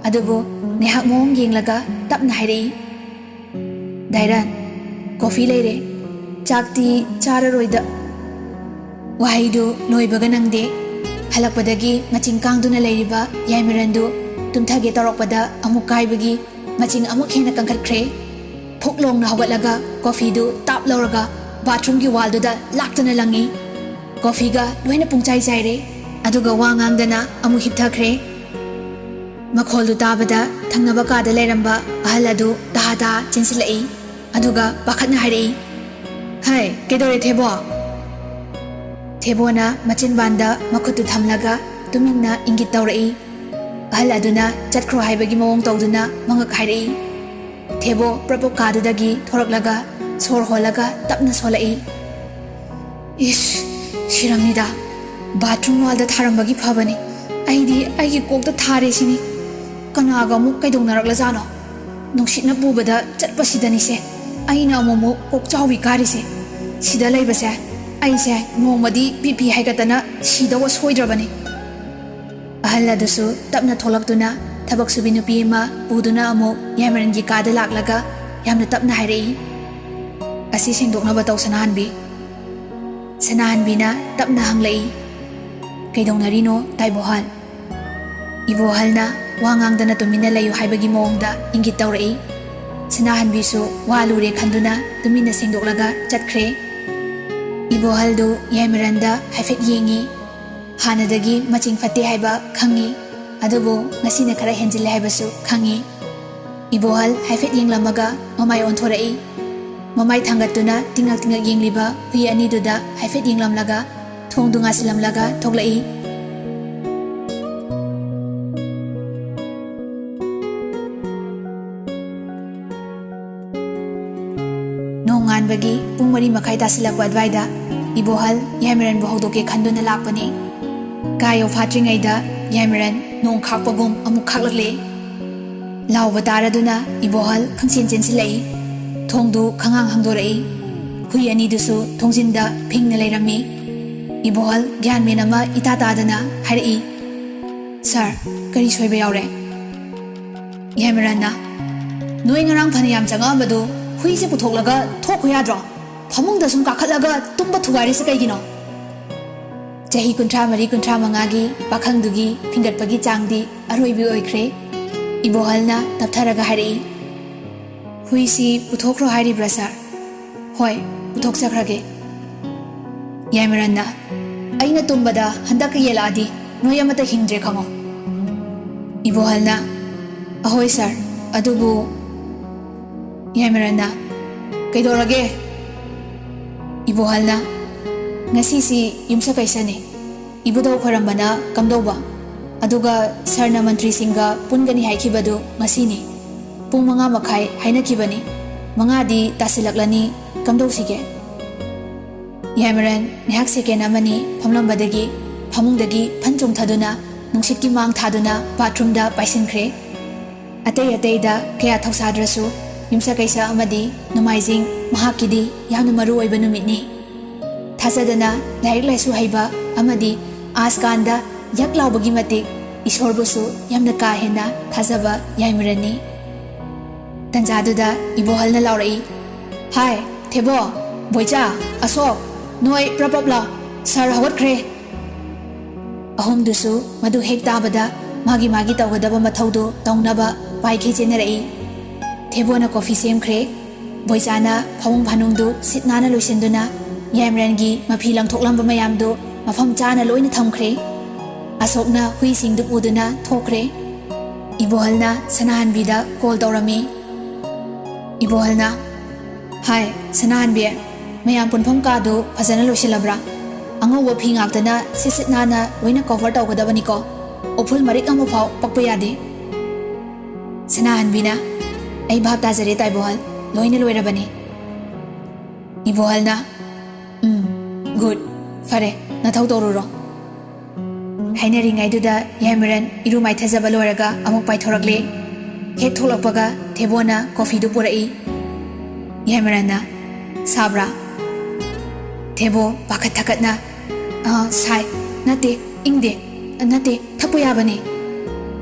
ꯑꯗꯨꯕꯨ ꯉꯥꯏꯍꯥꯛ ꯃꯑꯣꯡ ꯌꯦꯡꯂꯒ ꯇꯞꯅ ꯍꯥꯏꯔꯛꯏ, "ꯗꯥꯏꯔꯟ, ꯀꯣꯐꯤ ꯂꯩꯔꯦ, ꯆꯥꯛꯇꯤ ꯆꯥꯔꯔꯣꯏꯗ꯫" ꯋꯥꯍꯩꯗꯨ ꯂꯣꯏꯕꯒ ꯅꯪꯗꯦ꯫ ꯍꯜꯂꯛꯄꯗꯒꯤ ꯃꯆꯤꯡ ꯀꯥꯡꯗꯨꯅ ꯂꯩꯔꯤꯕ ꯌꯥꯏꯃꯔꯟꯗꯨ ꯇꯨꯝꯊꯒꯦ ꯇꯧꯔꯛꯄꯗ ꯑꯃꯨꯛ ꯀꯥꯏꯕꯒꯤ ꯃꯆꯤꯡ ꯑꯃꯨꯛ ꯍꯦꯟꯅ ꯀꯟꯈꯠꯈ꯭ꯔꯦ꯫ ꯐꯨꯛ ꯂꯣꯡꯅ ꯍꯧꯒꯠꯂꯒ ꯀꯣꯐꯤꯗꯨ ꯇꯥꯞ ꯂꯧꯔꯒ ꯕꯥꯊꯔꯨꯝꯒꯤ ꯋꯥꯜꯗꯨꯗ ꯂꯥꯛꯇꯅ ꯂꯪꯉꯤ꯫ ꯀꯣꯐꯤꯒ ꯂꯣꯏꯅ ꯄꯨꯡꯆꯥꯏ ꯆꯥꯏꯔꯦ꯫ ꯑꯗꯨꯒ ꯋꯥ ꯉꯥꯡꯗꯅ ꯑꯃꯨꯛ ꯍꯤꯞꯊꯈ꯭ꯔꯦ꯫ ꯃꯈꯣꯜꯗꯨ ꯇꯥꯕꯗ ꯊꯪꯅꯕ ꯀꯥꯗ ꯂꯩꯔꯝꯕ ꯑꯍꯜ ꯑꯗꯨ ꯇꯍꯥ ꯇꯍꯥ ꯆꯦꯟꯁꯤꯜꯂꯛꯏ꯫ ꯑꯗꯨꯒ ꯄꯥꯈꯠꯅ ꯍꯥꯏꯔꯛꯏ, "ꯍꯩ, ꯀꯩꯗꯧꯔꯦ ꯊꯦꯕꯣ?" ꯊꯦꯕꯣꯅ ꯃꯆꯤꯟꯕꯥꯟꯗ ꯃꯈꯨꯠꯇꯨ ꯊꯝꯂꯒ ꯇꯨꯃꯤꯟꯅ ꯏꯪꯒꯤꯠ ꯇꯧꯔꯛꯏ꯫ ꯑꯍꯜ ꯑꯗꯨꯅ ꯆꯠꯈ꯭ꯔꯣ ꯍꯥꯏꯕꯒꯤ ꯃꯑꯣꯡ ꯇꯧꯗꯨꯅ ꯃꯉꯛ ꯍꯥꯏꯔꯛꯏ꯫ ꯊꯦꯕꯣ ꯄ꯭ꯔꯞ ꯄ꯭ꯔꯞ ꯀꯥꯗꯨꯗꯒꯤ ꯊꯣꯔꯛꯂꯒ ꯁꯣꯔ ꯍꯣꯜꯂꯒ ꯇꯞꯅ ꯁꯣꯜꯂꯛꯏ꯫ "ꯏꯁ, ꯁꯤꯔꯝꯅꯤꯗ꯫ ꯕꯥꯊꯔꯨꯝ ꯋꯥꯜꯗ ꯊꯥꯔꯝꯕꯒꯤ ꯐꯕꯅꯤ꯫ ꯑꯩꯗꯤ ꯑꯩꯒꯤ ꯀꯣꯛꯇ ꯊꯥꯔꯦ ꯁꯤꯅꯤ꯫ ꯀꯅꯥꯒ ꯑꯃꯨꯛ ꯀꯩꯗꯧꯅꯔꯛꯂꯖꯥꯠꯅꯣ? ꯅꯨꯡꯁꯤꯠꯅ ꯄꯨꯕꯗ ꯆꯠꯄꯁꯤꯗꯅꯤꯁꯦ ꯑꯩꯅ ꯑꯃꯨꯛꯃꯨꯛ ꯀꯣꯛ ꯆꯥꯎꯕꯤ ꯀꯥꯔꯤꯁꯦ꯫ ꯁꯤꯗ ꯂꯩꯕꯁꯦ ꯑꯩꯁꯦ ꯅꯣꯡꯃꯗꯤ ꯕꯤ ꯄꯤ ꯍꯥꯏꯒꯠꯇꯅ ꯁꯤꯗꯧꯕ ꯁꯣꯏꯗ꯭ꯔꯕꯅꯤ꯫" ꯑꯍꯜ ꯑꯗꯨꯁꯨ ꯇꯞꯅ ꯊꯣꯛꯂꯛꯇꯨꯅ ꯊꯕꯛ ꯁꯨꯕꯤ ꯅꯨꯄꯤ ꯑꯃ ꯄꯨꯗꯨꯅ ꯑꯃꯨꯛ ꯌꯥꯏꯃꯔꯟꯒꯤ ꯀꯥꯗ ꯂꯥꯛꯂꯒ ꯌꯥꯝꯅ ꯇꯞꯅ ꯍꯥꯏꯔꯛꯏ, "ꯑꯁꯤ ꯁꯦꯡꯗꯣꯛꯅꯕ ꯇꯧ, ꯁꯅꯥꯍꯟꯕꯤ꯫" ꯁꯅꯥꯍꯟꯕꯤꯅ ꯇꯞꯅ ꯍꯪꯂꯛꯏ, "ꯀꯩꯗꯧꯅꯔꯤꯅꯣ, ꯇꯥꯏꯕꯣꯍꯜ?" ꯏꯕꯣꯍꯜꯅ ꯋꯥ ꯉꯥꯡꯗꯅ ꯇꯨꯃꯤꯟꯅ ꯂꯩꯌꯨ ꯍꯥꯏꯕꯒꯤ ꯃꯑꯣꯡꯗ ꯏꯪꯒꯤꯠ ꯇꯧꯔꯛꯏ꯫ ꯁꯅꯥꯍꯟꯕꯤꯁꯨ ꯋꯥ ꯂꯨꯔꯦ ꯈꯟꯗꯨꯅ ꯇꯨꯃꯤꯟꯅ ꯁꯦꯡꯗꯣꯛꯂꯒ ꯆꯠꯈ꯭ꯔꯦ꯫ ꯏꯕꯣꯍꯜꯗꯨ ꯌꯥꯏꯃꯔꯟꯗ ꯍꯥꯏꯐꯦꯠ ꯌꯦꯡꯉꯤ꯫ ꯍꯥꯟꯅꯗꯒꯤ ꯃꯆꯤꯡ ꯐꯠꯇꯦ ꯍꯥꯏꯕ ꯈꯪꯉꯤ, ꯑꯗꯨꯕꯨ ꯉꯁꯤꯅ ꯈꯔ ꯍꯦꯟꯖꯤꯜꯂꯦ ꯍꯥꯏꯕꯁꯨ ꯈꯪꯉꯤ꯫ ꯏꯕꯣꯍꯜ ꯍꯥꯏꯐꯦꯠ ꯌꯦꯡꯂꯝꯃꯒ ꯃꯃꯥꯏ ꯑꯣꯟꯊꯣꯔꯛꯏ꯫ ꯃꯃꯥꯏ ꯊꯥꯡꯒꯠꯇꯨꯅ ꯇꯤꯡꯉꯛ ꯇꯤꯡꯉꯛ ꯌꯦꯡꯂꯤꯕ ꯍꯨꯏ ꯑꯅꯤꯗꯨꯗ ꯍꯥꯏꯐꯦꯠ ꯌꯦꯡꯂꯝꯂꯒ ꯊꯣꯡꯗꯨ ꯉꯥꯁꯤꯜꯂꯝꯂꯒ ꯊꯣꯛꯂꯛꯏ꯫ ꯅꯣꯡꯉꯥꯟꯕꯒꯤ ꯄꯨꯡ ꯃꯔꯤ ꯃꯈꯥꯏ ꯇꯥꯁꯤꯜꯂꯛꯄ ꯑꯗꯨꯋꯥꯏꯗ ꯏꯕꯣꯍꯜ ꯌꯥꯏꯃꯔꯟꯕꯨ ꯍꯧꯗꯣꯛꯀꯦ ꯈꯟꯗꯨꯅ ꯂꯥꯛꯄꯅꯤ꯫ ꯀꯥ ꯌꯧꯐꯥꯠꯇ꯭ꯔꯤꯉꯩꯗ ꯌꯥꯏꯃꯔꯟ ꯅꯣꯡ ꯈꯥꯛꯄꯒꯨꯝ ꯑꯃꯨꯛ ꯈꯥꯛꯂꯛꯂꯦ꯫ ꯂꯥꯎꯕ ꯇꯥꯔꯗꯨꯅ ꯏꯕꯣꯍꯜ ꯈꯪꯆꯦꯟ ꯆꯦꯟꯁꯤꯜꯂꯛꯏ꯫ ꯊꯣꯡꯗꯨ ꯈꯪꯍꯥꯡ ꯍꯥꯡꯗꯣꯔꯛꯏ꯫ ꯍꯨꯏ ꯑꯅꯤꯗꯨꯁꯨ ꯊꯣꯡꯖꯤꯟꯗ ꯐꯤꯡꯅ ꯂꯩꯔꯝꯃꯤ꯫ ꯏꯕꯣꯍꯜ ꯒ꯭ꯌꯥꯟ ꯃꯦꯟ ꯑꯃ ꯏꯇꯥ ꯇꯥꯗꯅ ꯍꯥꯏꯔꯛꯏ, "ꯁꯥꯔ, ꯀꯔꯤ ꯁꯣꯏꯕ ꯌꯥꯎꯔꯦ?" ꯌꯥꯏꯃꯔꯟꯅ, "ꯅꯣꯏ ꯉꯔꯥꯡ ꯐꯅ ꯌꯥꯝ ꯆꯪꯉꯛꯑꯝꯕꯗꯨ ꯍꯨꯏꯁꯦ ꯄꯨꯊꯣꯛꯂꯒ ꯊꯣꯛꯈꯣ ꯌꯥꯗ꯭ꯔꯣ? ꯐꯃꯨꯡꯗ ꯁꯨꯝ ꯀꯥꯈꯠꯂꯒ ꯇꯨꯝꯕ ꯊꯨꯒꯥꯏꯔꯤꯁꯦ ꯀꯩꯒꯤꯅꯣ?" ꯆꯍꯤ ꯀꯨꯟꯊ꯭ꯔꯥ ꯃꯔꯤ ꯀꯨꯟꯊ꯭ꯔꯥ ꯃꯉꯥꯒꯤ ꯄꯥꯈꯪꯗꯨꯒꯤ ꯐꯤꯡꯒꯠꯄꯒꯤ ꯆꯥꯡꯗꯤ ꯑꯔꯣꯏꯕꯤ ꯑꯣꯏꯈ꯭ꯔꯦ꯫ ꯏꯕꯣꯍꯜꯅ ꯇꯞꯊꯔꯒ ꯍꯥꯏꯔꯛꯏ, "ꯍꯨꯏꯁꯤ ꯄꯨꯊꯣꯛꯈ꯭ꯔꯣ ꯍꯥꯏꯔꯤꯕ꯭ꯔꯥ, ꯁꯥꯔ?" "ꯍꯣꯏ, ꯄꯨꯊꯣꯛꯆꯈ꯭ꯔꯒꯦ꯫" ꯌꯥꯏꯃꯔꯟꯅ, "ꯑꯩꯅ ꯇꯨꯝꯕꯗ ꯍꯟꯗꯛꯀ ꯌꯦꯜꯂꯛꯑꯗꯤ ꯅꯣꯏ ꯑꯃꯠꯇ ꯍꯤꯡꯗ꯭ꯔꯦ ꯈꯪꯉꯣ꯫" ꯏꯕꯣꯍꯜꯅ, "ꯑꯍꯣꯏ ꯁꯥꯔ, ꯑꯗꯨꯕꯨ," ꯌꯥꯏꯃꯔꯟꯅ, "ꯀꯩꯗꯧꯔꯒꯦ?" ꯏꯕꯣꯍꯜꯅ, "ꯉꯁꯤꯁꯤ ꯌꯨꯝꯁꯀꯩꯁꯅꯤ꯫ ꯏꯕꯨꯙꯧ ꯈꯣꯏꯔꯝꯕꯅ ꯀꯝꯗꯧꯕ? ꯑꯗꯨꯒ ꯁꯥꯔꯅ ꯃꯟꯇ꯭ꯔꯤꯁꯤꯡꯒ ꯄꯨꯟꯒꯅꯤ ꯍꯥꯏꯈꯤꯕꯗꯨ ꯉꯁꯤꯅꯤ꯫ ꯄꯨꯡ ꯃꯉꯥ ꯃꯈꯥꯏ ꯍꯥꯏꯅꯈꯤꯕꯅꯤ꯫ ꯃꯉꯥꯗꯤ ꯇꯥꯁꯤꯜꯂꯛꯂꯅꯤ꯫ ꯀꯝꯗꯧꯁꯤꯒꯦ?" ꯌꯥꯏꯃꯔꯟ ꯉꯥꯏꯍꯥꯛ ꯁꯦꯀꯦꯟ ꯑꯃꯅꯤ ꯐꯝꯂꯝꯕꯗꯒꯤ ꯐꯃꯨꯡꯗꯒꯤ ꯐꯟ ꯆꯣꯡꯊꯗꯨꯅ ꯅꯨꯡꯁꯤꯠꯀꯤ ꯃꯥꯡ ꯊꯥꯗꯨꯅ ꯕꯥꯊꯔꯨꯝꯗ ꯄꯥꯏꯁꯤꯟꯈ꯭ꯔꯦ꯫ ꯑꯇꯩ ꯑꯇꯩꯗ ꯀꯌꯥ ꯊꯧꯁꯥꯗ꯭ꯔꯁꯨ ꯌꯨꯝꯁꯀꯩꯁ ꯑꯃꯗꯤ ꯅꯣꯡꯃꯥꯏꯖꯤꯡ ꯃꯍꯥꯛꯀꯤꯗꯤ ꯌꯥꯝꯅ ꯃꯔꯨ ꯑꯣꯏꯕ ꯅꯨꯃꯤꯠꯅꯤ꯫ ꯊꯥꯖꯗꯅ ꯂꯥꯏꯔꯤꯛ ꯂꯥꯏꯁꯨ ꯍꯩꯕ ꯑꯃꯗꯤ ꯑꯥꯁꯀꯥꯟꯗ ꯌꯛ ꯂꯥꯎꯕꯒꯤ ꯃꯇꯤꯛ ꯏꯁꯣꯔꯕꯨꯁꯨ ꯌꯥꯝꯅ ꯀꯥ ꯍꯦꯟꯅ ꯊꯥꯖꯕ ꯌꯥꯏꯃꯔꯟꯅꯤ꯫ ꯇꯟꯖꯥꯗꯨꯗ ꯏꯕꯣꯍꯜꯅ ꯂꯥꯎꯔꯛꯏ, "ꯍꯥꯏ, ꯊꯦꯕꯣ, ꯕꯣꯏꯆꯥ, ꯑꯁꯣꯛ, ꯅꯣꯏ ꯄ꯭ꯔꯞ ꯄ꯭ꯔꯞ ꯂꯥꯎ, ꯁꯥꯔ ꯍꯧꯒꯠꯈ꯭ꯔꯦ!" ꯑꯍꯨꯝꯗꯨꯁꯨ ꯃꯗꯨ ꯍꯦꯛ ꯇꯥꯕꯗ ꯃꯥꯒꯤ ꯃꯥꯒꯤ ꯇꯧꯒꯗꯕ ꯃꯊꯧꯗꯨ ꯇꯧꯅꯕ ꯄꯥꯏꯈꯩ ꯆꯦꯟꯅꯔꯛꯏ꯫ ꯊꯦꯕꯣꯅ ꯀꯣꯐꯤ ꯁꯦꯝꯈ꯭ꯔꯦ꯫ ꯕꯣꯏꯆꯥꯅ ꯐꯃꯨꯡ ꯐꯥꯅꯨꯡꯗꯨ ꯁꯤꯠ ꯅꯥꯟꯅ ꯂꯣꯏꯁꯤꯟꯗꯨꯅ ꯌꯥꯏꯃꯔꯟꯒꯤ ꯃꯐꯤ ꯂꯪꯊꯣꯛꯂꯝꯕ ꯃꯌꯥꯝꯗꯨ ꯃꯐꯝ ꯆꯥꯅ ꯂꯣꯏꯅ ꯊꯝꯈ꯭ꯔꯦ꯫ ꯑꯁꯣꯛꯅ ꯍꯨꯏꯁꯤꯡꯗꯨ ꯄꯨꯗꯨꯅ ꯊꯣꯛꯈ꯭ꯔꯦ꯫ ꯏꯕꯣꯍꯜꯅ ꯁꯅꯥꯍꯟꯕꯤꯗ ꯀꯣꯜ ꯇꯧꯔꯝꯃꯤ꯫ ꯏꯕꯣꯍꯜꯅ, "ꯍꯥꯏ, ꯁꯅꯥꯍꯟꯕꯤ, ꯃꯌꯥꯝ ꯄꯨꯟꯐꯝ ꯀꯥꯗꯨ ꯐꯖꯅ ꯂꯣꯏꯁꯤꯜꯂꯕ꯭ꯔꯥ? ꯑꯉꯧꯕ ꯐꯤ ꯉꯥꯛꯇꯅ ꯁꯤꯠ ꯁꯤꯠ ꯅꯥꯟꯅ ꯂꯣꯏꯅ ꯀꯣꯚꯔ ꯇꯧꯒꯗꯕꯅꯤꯀꯣ꯫ ꯎꯐꯨꯜ ꯃꯔꯤꯛ ꯑꯃꯐꯥꯎ ꯄꯛꯄ ꯌꯥꯗꯦ꯫" ꯁꯅꯥꯍꯟꯕꯤꯅ, "ꯑꯩ ꯚꯥꯞ ꯇꯥꯖꯔꯦ ꯇꯥꯏꯕꯣꯍꯜ, ꯂꯣꯏꯅ ꯂꯣꯏꯔꯕꯅꯤ꯫" ꯏꯕꯣꯍꯜꯅ, "ꯎꯝ, ꯒꯨꯗ, ꯐꯔꯦ, ꯅꯊꯧ ꯇꯧꯔꯨꯔꯣ꯫" ꯍꯥꯏꯅꯔꯤꯉꯩꯗꯨꯗ ꯌꯥꯏꯃꯔꯟ ꯏꯔꯨ ꯃꯥꯏꯊꯖꯕ ꯂꯣꯏꯔꯒ ꯑꯃꯨꯛ ꯄꯥꯏꯊꯣꯔꯛꯂꯦ꯫ ꯍꯦꯛ ꯊꯣꯛꯂꯛꯄꯒ ꯊꯦꯕꯣꯅ ꯀꯣꯐꯤꯗꯨ ꯄꯨꯔꯛꯏ꯫ ꯌꯥꯏꯃꯔꯟꯅ, "ꯁꯥꯕ꯭ꯔꯥ?" ꯊꯦꯕꯣ ꯄꯥꯈꯠ ꯊꯀꯠꯅ, "ꯑ, ꯁꯥꯏ꯫ ꯅꯠꯇꯦ, ꯏꯪꯗꯦ꯫ ꯅꯠꯇꯦ, ꯊꯛꯄ ꯌꯥꯕꯅꯤ꯫"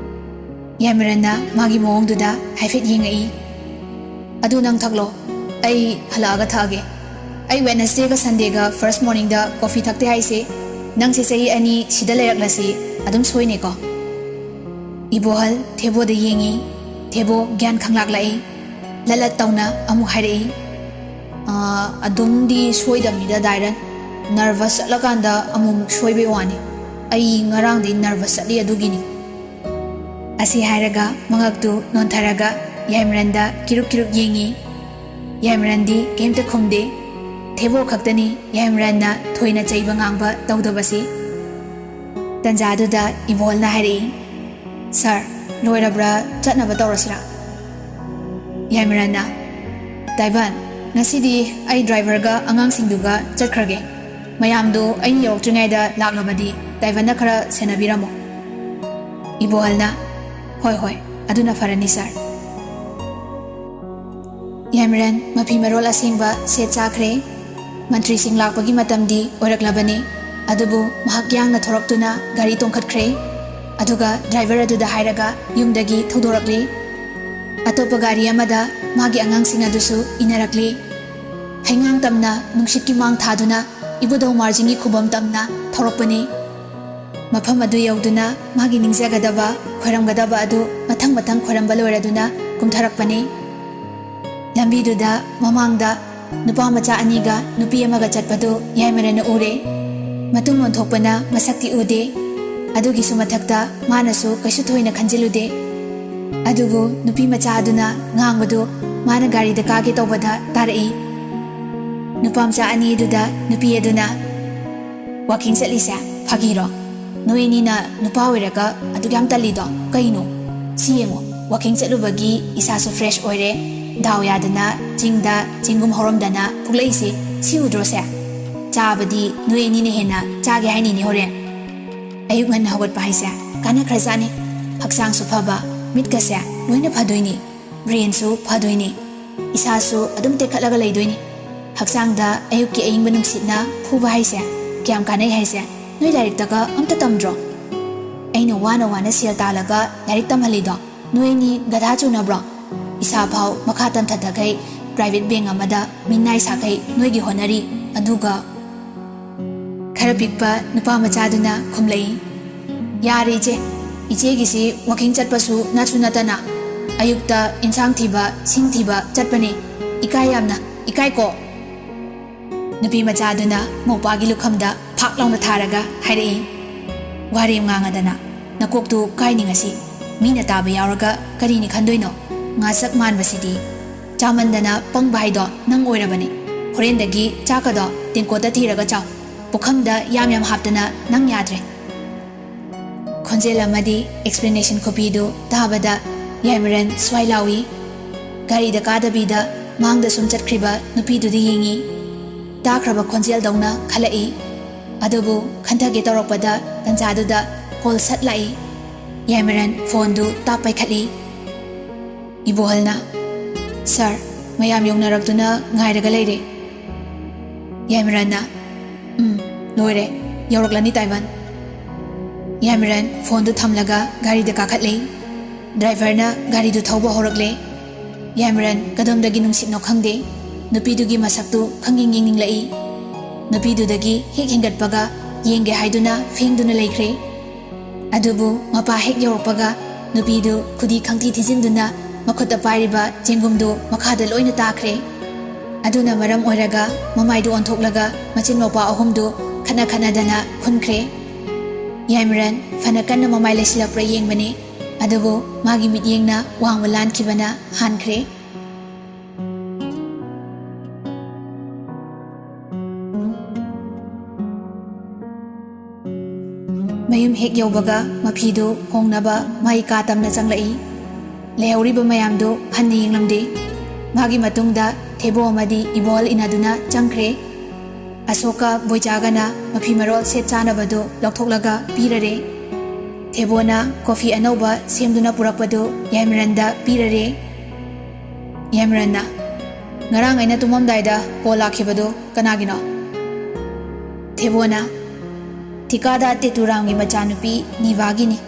ꯌꯥꯏꯃꯔꯟꯅ ꯃꯥꯒꯤ ꯃꯑꯣꯡꯗꯨꯗ ꯍꯥꯏꯐꯦꯠ ꯌꯦꯡꯉꯛꯏ꯫ "ꯑꯗꯨ ꯅꯪ ꯊꯛꯂꯣ, ꯑꯩ ꯍꯜꯂꯛꯑꯒ ꯊꯛꯑꯒꯦ꯫ ꯑꯩ ꯋꯦꯠꯅꯁꯗꯦꯒ ꯁꯟꯗꯦꯒ ꯐꯥꯔꯁ ꯃꯣꯔꯅꯤꯡꯗ ꯀꯣꯐꯤ ꯊꯛꯇꯦ ꯍꯥꯏꯁꯦ, ꯅꯪꯁꯦ ꯆꯍꯤ ꯑꯅꯤ ꯁꯤꯗ ꯂꯩꯔꯛꯂꯁꯤ ꯑꯗꯨꯝ ꯁꯣꯏꯅꯦꯀꯣ?" ꯏꯕꯣꯍꯜ ꯊꯦꯕꯣꯗ ꯌꯦꯡꯉꯤ꯫ ꯊꯦꯕꯣ ꯒ꯭ꯌꯥꯟ ꯈꯪꯂꯥꯛꯂꯛꯏ꯫ ꯂꯠꯂꯠ ꯇꯧꯅ ꯑꯃꯨꯛ ꯍꯥꯏꯔꯛꯏ, "ꯑꯥ, ꯑꯗꯨꯝꯗꯤ ꯁꯣꯏꯗꯕꯅꯤꯗ ꯗꯥꯏꯔꯟ꯫ ꯅꯔꯚꯁ ꯆꯠꯂꯀꯥꯟꯗ ꯑꯃꯨꯛꯃꯨꯛ ꯁꯣꯏꯕꯩ ꯋꯥꯅꯤ꯫ ꯑꯩ ꯉꯔꯥꯡꯗꯤ ꯅꯔꯚꯁ ꯆꯠꯂꯤ ꯑꯗꯨꯒꯤꯅꯤ꯫" ꯑꯁꯤ ꯍꯥꯏꯔꯒ ꯃꯉꯛꯇꯨ ꯅꯣꯟꯊꯔꯒ ꯌꯥꯏꯃꯔꯟꯗ ꯀꯤꯔꯨꯛ ꯀꯤꯔꯨꯛ ꯌꯦꯡꯉꯤ꯫ ꯌꯥꯏꯃꯔꯟꯗꯤ ꯀꯩꯝꯇ ꯈꯨꯝꯗꯦ꯫ ꯊꯦꯕꯣꯛ ꯈꯛꯇꯅꯤ ꯌꯥꯏꯃꯔꯟꯅ ꯊꯣꯏꯅ ꯆꯩꯕ ꯉꯥꯡꯕ ꯇꯧꯗꯕꯁꯤ꯫ ꯇꯟꯖꯥꯗꯨꯗ ꯏꯕꯣꯍꯜꯅ ꯍꯥꯏꯔꯛꯏ, "ꯁꯥꯔ, ꯂꯣꯏꯔꯕ꯭ꯔꯥ? ꯆꯠꯅꯕ ꯇꯧꯔꯁꯤꯔꯥ?" ꯌꯥꯏꯃꯔꯟꯅ, "ꯗꯥꯏꯕꯟ, ꯉꯁꯤꯗꯤ ꯑꯩ ꯗ꯭ꯔꯥꯏꯚꯔꯒ ꯑꯉꯥꯡꯁꯤꯡꯗꯨꯒ ꯆꯠꯈ꯭ꯔꯒꯦ꯫ ꯃꯌꯥꯝꯗꯨ ꯑꯩꯅ ꯌꯧꯔꯛꯇ꯭ꯔꯤꯉꯩꯗ ꯂꯥꯛꯂꯕꯗꯤ ꯗꯥꯏꯕꯟꯅ ꯈꯔ ꯁꯦꯟꯅꯕꯤꯔꯝꯃꯣ꯫" ꯏꯕꯣꯍꯜꯅ, "ꯍꯣꯏ, ꯍꯣꯏ, ꯑꯗꯨꯅ ꯐꯔꯅꯤ, ꯁꯥꯔ꯫" ꯌꯥꯏꯃꯔꯟ ꯃꯐꯤ ꯃꯔꯣꯜ ꯑꯁꯦꯡꯕ ꯁꯦꯠ ꯆꯥꯈ꯭ꯔꯦ꯫ ꯃꯟꯇ꯭ꯔꯤꯁꯤꯡ ꯂꯥꯛꯄꯒꯤ ꯃꯇꯝꯗꯤ ꯑꯣꯏꯔꯛꯂꯕꯅꯤ꯫ ꯑꯗꯨꯕꯨ ꯃꯍꯥꯛ ꯌꯥꯡꯅ ꯊꯣꯔꯛꯇꯨꯅ ꯒꯥꯔꯤ ꯇꯣꯡꯈꯠꯈ꯭ꯔꯦ꯫ ꯑꯗꯨꯒ ꯗ꯭ꯔꯥꯏꯚꯔ ꯑꯗꯨꯗ ꯍꯥꯏꯔꯒ ꯌꯨꯝꯗꯒꯤ ꯊꯧꯗꯣꯔꯛꯂꯦ꯫ ꯑꯇꯣꯞꯄ ꯒꯥꯔꯤ ꯑꯃꯗ ꯃꯥꯒꯤ ꯑꯉꯥꯡꯁꯤꯡ ꯑꯗꯨꯁꯨ ꯏꯟꯅꯔꯛꯂꯦ꯫ ꯍꯩꯉꯥꯡ ꯇꯝꯅ ꯅꯨꯡꯁꯤꯠꯀꯤ ꯃꯥꯡ ꯊꯥꯗꯨꯅ ꯏꯕꯨꯙꯧ ꯃꯥꯔꯖꯤꯡꯒꯤ ꯈꯨꯕꯝ ꯇꯝꯅ ꯊꯧꯔꯛꯄꯅꯤ꯫ ꯃꯐꯝ ꯑꯗꯨ ꯌꯧꯗꯨꯅ ꯃꯥꯒꯤ ꯅꯤꯡꯖꯒꯗꯕ, ꯈꯣꯏꯔꯝꯒꯗꯕ ꯑꯗꯨ ꯃꯊꯪ ꯃꯊꯪ ꯈꯣꯏꯔꯝꯕ ꯂꯣꯏꯔꯗꯨꯅ ꯀꯨꯝꯊꯔꯛꯄꯅꯤ꯫ ꯂꯝꯕꯤꯗꯨꯗ ꯃꯃꯥꯡꯗ ꯅꯨꯄꯥ ꯃꯆꯥ ꯑꯅꯤꯒ ꯅꯨꯄꯤ ꯑꯃꯒ ꯆꯠꯄꯗꯨ ꯌꯥꯏꯃꯔꯟꯅ ꯎꯔꯦ꯫ ꯃꯇꯨꯡ ꯑꯣꯟꯊꯣꯛꯄꯅ ꯃꯁꯛꯇꯤ ꯎꯗꯦ꯫ ꯑꯗꯨꯒꯤꯁꯨ ꯃꯊꯛꯇ ꯃꯥꯅꯁꯨ ꯀꯩꯁꯨ ꯊꯣꯏꯅ ꯈꯟꯖꯤꯜꯂꯨꯗꯦ꯫ ꯑꯗꯨꯕꯨ ꯅꯨꯄꯤ ꯃꯆꯥ ꯑꯗꯨꯅ ꯉꯥꯡꯕꯗꯨ ꯃꯥꯅ ꯒꯥꯔꯤꯗ ꯀꯥꯒꯦ ꯇꯧꯕꯗ ꯇꯥꯔꯛꯏ꯫ ꯅꯨꯄꯥ ꯃꯆꯥ ꯑꯅꯤꯗꯨꯗ ꯅꯨꯄꯤ ꯑꯗꯨꯅ, "ꯋꯥꯀꯤꯡ ꯆꯠꯂꯤꯁꯦ ꯐꯥꯒꯤꯔꯣ? ꯅꯣꯏ ꯑꯅꯤꯅ ꯅꯨꯄꯥ ꯑꯣꯏꯔꯒ ꯑꯗꯨꯛ ꯌꯥꯝ ꯇꯜꯂꯤꯗꯣ ꯀꯩꯅꯣ? ꯁꯤ ꯌꯦꯡꯉꯣ, ꯋꯥꯀꯤꯡ ꯆꯠꯂꯨꯕꯒꯤ ꯏꯁꯥꯁꯨ ꯐ꯭ꯔꯦꯁ ꯑꯣꯏꯔꯦ꯫ ꯗꯥꯎ ꯌꯥꯗꯅ ꯆꯤꯡꯗ ꯆꯦꯡꯒꯨꯝ ꯍꯧꯔꯝꯗꯅ ꯄꯨꯛꯂꯛꯏꯁꯦ ꯁꯤ ꯎꯗ꯭ꯔꯣꯁꯦ? ꯆꯥꯕꯗꯤ ꯅꯣꯏ ꯑꯅꯤꯅ ꯍꯦꯟꯅ ꯆꯥꯒꯦ ꯍꯥꯏꯅꯤꯅꯦ ꯍꯣꯔꯦꯟ꯫" ꯑꯌꯨꯛ ꯉꯟꯅ ꯍꯧꯒꯠꯄ ꯍꯥꯏꯁꯦ ꯀꯥꯟꯅꯈ꯭ꯔꯖꯥꯠꯅꯤ꯫ ꯍꯛꯆꯥꯡꯁꯨ ꯐꯕ, ꯃꯤꯠꯀꯁꯦ ꯂꯣꯏꯅ ꯐꯗꯣꯏꯅꯤ꯫ ꯕ꯭ꯔꯦꯟꯁꯨ ꯐꯗꯣꯏꯅꯤ꯫ ꯏꯁꯥꯁꯨ ꯑꯗꯨꯝ ꯇꯦꯛꯈꯠꯂꯒ ꯂꯩꯗꯣꯏꯅꯤ꯫ ꯍꯛꯆꯥꯡꯗ ꯑꯌꯨꯛꯀꯤ ꯑꯏꯪꯕ ꯅꯨꯡꯁꯤꯠꯅ ꯐꯨꯕ ꯍꯥꯏꯁꯦ ꯀꯌꯥꯝ ꯀꯥꯟꯅꯩ ꯍꯥꯏꯁꯦ ꯅꯣꯏ ꯂꯥꯏꯔꯤꯛꯇꯒ ꯑꯝꯇ ꯇꯝꯗ꯭ꯔꯣ? ꯑꯩꯅ ꯋꯥꯅ ꯋꯥꯅ ꯁꯦꯜ ꯇꯥꯜꯂꯒ ꯂꯥꯏꯔꯤꯛ ꯇꯝꯍꯜꯂꯤꯗꯣ ꯅꯣꯏ ꯑꯅꯤ ꯒꯙꯥ ꯆꯨꯅꯕ꯭ꯔꯣ? ꯏꯁꯥ ꯐꯥꯎ ꯃꯈꯥ ꯇꯝꯊꯗꯈꯩ ꯄ꯭ꯔꯥꯏꯚꯦꯠ ꯕꯦꯡ ꯑꯃꯗ ꯃꯤꯅꯥꯏ ꯁꯥꯈꯩ ꯅꯣꯏꯒꯤ ꯍꯣꯠꯅꯔꯤ꯫ ꯑꯗꯨꯒ ꯈꯔ ꯄꯤꯛꯄ ꯅꯨꯄꯥ ꯃꯆꯥꯗꯨꯅ ꯈꯨꯝꯂꯛꯏ, "ꯌꯥꯔꯦ ꯏꯆꯦ, ꯏꯆꯦꯒꯤꯁꯤ ꯋꯥꯀꯤꯡ ꯆꯠꯄꯁꯨ ꯅꯠꯁꯨ ꯅꯠꯇꯅ ꯑꯌꯨꯛꯇ ꯏꯟꯁꯥꯡ ꯊꯤꯕ, ꯁꯤꯡ ꯊꯤꯕ ꯆꯠꯄꯅꯦ꯫ ꯏꯀꯥꯏ ꯌꯥꯝꯅ, ꯏꯀꯥꯏꯀꯣ?" ꯅꯨꯄꯤ ꯃꯆꯥꯗꯨꯅ ꯃꯧꯄꯥꯒꯤ ꯂꯨꯈꯝꯗ ꯐꯥꯛ ꯂꯥꯎꯅ ꯊꯥꯔꯒ ꯍꯥꯏꯔꯛꯏ, "ꯋꯥꯔꯦꯝ ꯉꯥꯡꯉꯗꯅ, ꯅꯀꯣꯛꯇꯨ ꯀꯥꯏꯅꯤ ꯉꯁꯤ꯫ ꯃꯤꯅ ꯇꯥꯕ ꯌꯥꯎꯔꯒ ꯀꯔꯤꯅꯤ ꯈꯟꯗꯣꯏꯅꯣ? ꯉꯥꯆꯛ ꯃꯥꯟꯕꯁꯤꯗꯤ꯫ ꯆꯥꯃꯟꯗꯅ ꯄꯪꯕ ꯍꯥꯏꯗꯣ ꯅꯪ ꯑꯣꯏꯔꯕꯅꯤ꯫ ꯍꯣꯔꯦꯟꯗꯒꯤ ꯆꯥꯛꯀꯗꯣ ꯇꯦꯡꯀꯣꯠꯇ ꯊꯤꯔꯒ ꯆꯥꯎ꯫ ꯄꯨꯈꯝꯗ ꯌꯥꯝ ꯌꯥꯝ ꯍꯥꯞꯇꯅ ꯅꯪ ꯌꯥꯗ꯭ꯔꯦ꯫ ꯈꯣꯟꯖꯦꯜ ꯑꯃꯗꯤ explanation ꯈꯨꯄꯤꯗꯨ ꯇꯥꯕꯗ ꯌꯥꯏꯃꯔꯟ ꯁ꯭ꯋꯥꯏ ꯂꯥꯎꯏ꯫ ꯒꯥꯔꯤꯗ ꯀꯥꯗꯕꯤꯗ ꯃꯥꯡꯗ ꯁꯨꯝ ꯆꯠꯈ꯭ꯔꯤꯕ ꯅꯨꯄꯤꯗꯨꯗ ꯌꯦꯡꯏ꯫ ꯇꯥꯈ꯭ꯔꯕ ꯈꯣꯟꯖꯦꯜꯗꯧꯅ ꯈꯜꯂꯛꯏ꯫ ꯑꯗꯨꯕꯨ ꯈꯟꯊꯒꯦ ꯇꯧꯔꯛꯄꯗ ꯇꯟꯖꯥꯗꯨꯗ call ꯁꯠ ꯂꯥꯛꯏ꯫ ꯌꯥꯏꯃꯔꯟ phoneꯗꯨ ꯇꯥꯞ ꯄꯥꯏꯈꯠꯂꯤ꯫ ꯏꯕꯣꯍꯜꯅ, "Sir, ꯃꯌꯥꯝ ꯌꯧꯅꯔꯛꯇꯨꯅ ꯉꯥꯏꯔꯒ ꯂꯩꯔꯦ꯫" ꯌꯥꯏꯃꯔꯟꯅ, "ꯎꯝ, ꯂꯣꯏꯔꯦ, ꯌꯧꯔꯛꯂꯅꯤ ꯇꯥꯏꯕꯟ꯫" ꯌꯥꯏꯃꯔꯟ phoneꯗꯨ ꯊꯝꯂꯒ ꯒꯥꯔꯤꯗ ꯀꯥꯈꯠꯂꯦ꯫ Driverꯅ ꯒꯥꯔꯤꯗꯨ ꯊꯧꯕ ꯍꯧꯔꯛꯂꯦ꯫ ꯌꯥꯏꯃꯔꯟ ꯀꯗꯣꯝꯗꯒꯤ ꯅꯨꯡꯁꯤꯠꯅꯣ ꯈꯪꯗꯦ, ꯅꯨꯄꯤꯗꯨꯒꯤ ꯃꯁꯛꯇꯨ ꯈꯪꯌꯦꯡ ꯌꯦꯡꯅꯤꯡꯂꯛꯏ꯫ ꯅꯨꯄꯤꯗꯨꯗꯒꯤ ꯍꯦꯛ ꯍꯦꯟꯒꯠꯄꯒ ꯌꯦꯡꯒꯦ ꯍꯥꯏꯗꯨꯅ ꯐꯦꯡꯗꯨꯅ ꯂꯩꯈ꯭ꯔꯦ꯫ ꯑꯗꯨꯕꯨ ꯃꯄꯥ ꯍꯦꯛ ꯌꯧꯔꯛꯄꯒ ꯅꯨꯄꯤꯗꯨ ꯈꯨꯗꯤ ꯈꯪꯊꯤ ꯊꯤꯖꯤꯟꯗꯨꯅ ꯃꯈꯨꯠꯇ ꯄꯥꯏꯔꯤꯕ ꯆꯦꯡꯒꯨꯝꯗꯨ ꯃꯈꯥꯗ ꯂꯣꯏꯅ ꯇꯥꯈ꯭ꯔꯦ꯫ ꯑꯗꯨꯅ ꯃꯔꯝ ꯑꯣꯏꯔꯒ ꯃꯃꯥꯏꯗꯨ ꯑꯣꯟꯊꯣꯛꯂꯒ ꯃꯆꯤꯟ ꯃꯧꯄꯥ ꯑꯍꯨꯝꯗꯨ ꯈꯠꯅ ꯈꯠꯅꯗꯅ ꯈꯨꯟꯈ꯭ꯔꯦ꯫ ꯌꯥꯏꯃꯔꯟ ꯐꯅ ꯀꯟꯅ ꯃꯃꯥꯏ ꯂꯩꯁꯤꯜꯂꯛꯄ꯭ꯔꯥ ꯌꯦꯡꯕꯅꯤ, ꯑꯗꯨꯕꯨ ꯃꯥꯒꯤ ꯃꯤꯠꯌꯦꯡꯅ ꯋꯥꯡꯃ ꯂꯥꯟꯈꯤꯕꯅ ꯍꯥꯟꯈ꯭ꯔꯦ꯫ ꯃꯌꯨꯝ ꯍꯦꯛ ꯌꯧꯕꯒ ꯃꯐꯤꯗꯨ ꯍꯣꯡꯅꯕ ꯃꯥꯒꯤ ꯀꯥ ꯇꯝꯅ ꯆꯪꯂꯛꯏ꯫ ꯂꯩꯍꯧꯔꯤꯕ ꯃꯌꯥꯝꯗꯨ ꯍꯟꯅ ꯌꯦꯡꯂꯝꯗꯦ꯫ ꯃꯥꯒꯤ ꯃꯇꯨꯡꯗ ꯊꯦꯕꯣ ꯑꯃꯗꯤ ꯏꯕꯣꯍꯜ ꯏꯟꯅꯗꯨꯅ ꯆꯪꯈ꯭ꯔꯦ꯫ ꯑꯁꯣꯛꯀ ꯕꯣꯏꯆꯥꯒꯅ ꯃꯐꯤ ꯃꯔꯣꯜ ꯁꯦꯠ ꯆꯥꯅꯕꯗꯨ ꯂꯧꯊꯣꯛꯂꯒ ꯄꯤꯔꯔꯦ꯫ ꯊꯦꯕꯣꯅ coffee ꯑꯅꯧꯕ ꯁꯦꯝꯗꯨꯅ ꯄꯨꯔꯛꯄꯗꯨ ꯌꯥꯏꯃꯔꯟꯗ ꯄꯤꯔꯔꯦ꯫ ꯌꯥꯏꯃꯔꯟꯅ, "ꯉꯔꯥꯡ ꯑꯩꯅ ꯇꯨꯝꯃꯝꯗꯥꯏꯗ call ꯂꯥꯛꯈꯤꯕꯗꯨ ꯀꯅꯥꯒꯤꯅꯣ?" ꯊꯦꯕꯣꯅ, "ꯊꯤꯀꯥꯗꯥꯔ ꯇꯦꯇꯨꯔꯥꯝꯒꯤ ꯃꯆꯥꯅꯨꯄꯤ ꯅꯤꯚꯥꯒꯤꯅꯤ꯫